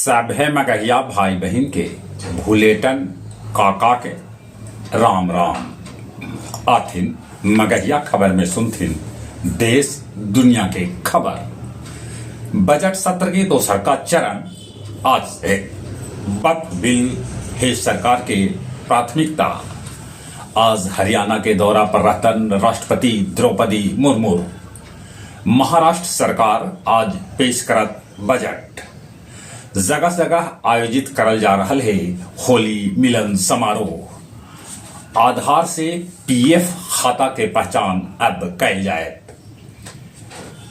सभे मगहिया भाई बहिन के भुलेटन काका के राम राम। आथिन मगहिया खबर में सुनथिन देश दुनिया के खबर। बजट सत्र के दोसर का चरण आज से। वक्फ बिल हे सरकार के प्राथमिकता। आज हरियाणा के दौरा पर रहतन राष्ट्रपति द्रौपदी मुर्मू। महाराष्ट्र सरकार आज पेश करत बजट। जगह जगह आयोजित करल जा रहल है होली मिलन समारोह। आधार से पीएफ खाता के पहचान अब कैल जाएत।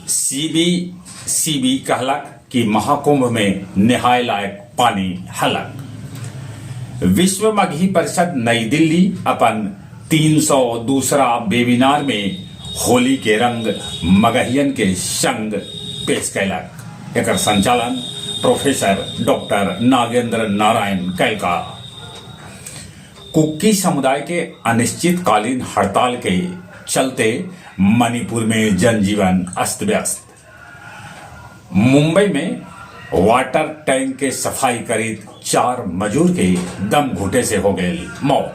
सीबीसीबी कहलक कि महाकुंभ में नहाय लायक पानी हलक। विश्व मगही परिषद नई दिल्ली अपन 302रा वेबिनार में होली के रंग मगहियन के संग पेश कैलक। एकर संचालन प्रोफेसर डॉक्टर नागेंद्र नारायण कैलका। कुकी समुदाय के अनिश्चितकालीन हड़ताल के चलते मणिपुर में जनजीवन अस्त व्यस्त। मुंबई में वाटर टैंक के सफाई करीब 4 मजदूर के दम घुटे से हो गए मौत।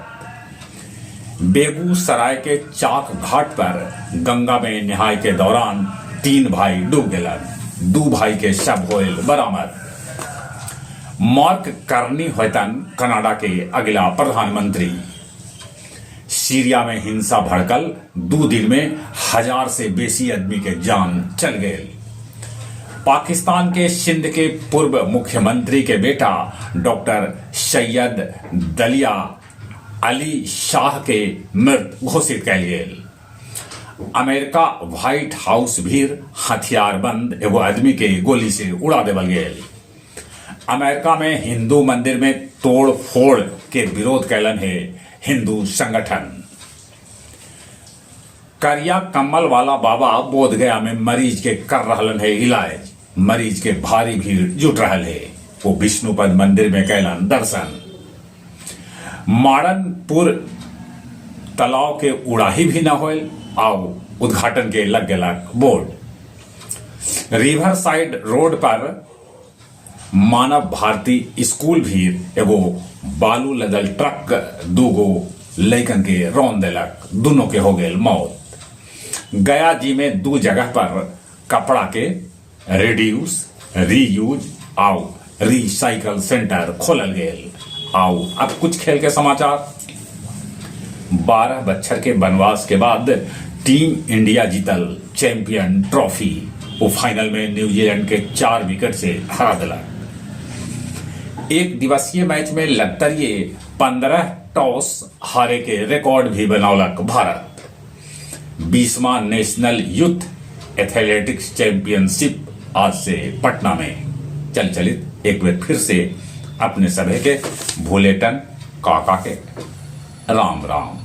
बेगूसराय के चाक घाट पर गंगा में नहाय के दौरान 3 भाई डूब गेलन, 2 भाई के शव होल बरामद। मार्क कार्नी होतन कनाडा के अगला प्रधानमंत्री। सीरिया में हिंसा भड़कल, 2 दिन में 1000 से बेसी आदमी के जान चल गए। पाकिस्तान के सिंध के पूर्व मुख्यमंत्री के बेटा डॉक्टर सैयद दलिया अली शाह के मृत घोषित कैल गेल। अमेरिका व्हाइट हाउस भीर हथियारबंद एगो आदमी के गोली से उड़ा देवल गेल। अमेरिका में हिंदू मंदिर में तोड़ फोड़ के विरोध कैलन है हिंदू संगठन। करिया कम्बल वाला बाबा बोध गया में मरीज के कर रहलन है इलाज। मरीज के भारी भीड़ जुट रहल है। वो विष्णुपद मंदिर में कैलन दर्शन। माड़नपुर तालाब के उड़ाही भी न होल आओ उद्घाटन के लग गया बोर्ड। रिवर साइड रोड पर मानव भारती स्कूल भी एगो बालू लदल ट्रक 2 लैकन के रौन देलक, दोनों के हो गए मौत। गया जी में 2 जगह पर कपड़ा के रिड्यूस, रीयूज आउ रिसाइकल सेंटर खोलल गेल। आओ अब कुछ खेल के समाचार। 12 बच्छर के वनवास के बाद टीम इंडिया जीतल चैंपियन ट्रॉफी। वो फाइनल में न्यूजीलैंड के 4 विकेट से हरा दिला। एक दिवसीय मैच में लगतर ये 15 टॉस हारे के रिकॉर्ड भी बनौलक भारत। 20वां नेशनल यूथ एथलेटिक्स चैंपियनशिप आज से पटना में चल चलित। एक बार फिर से अपने सभी के भोलेटन काका के राम राम।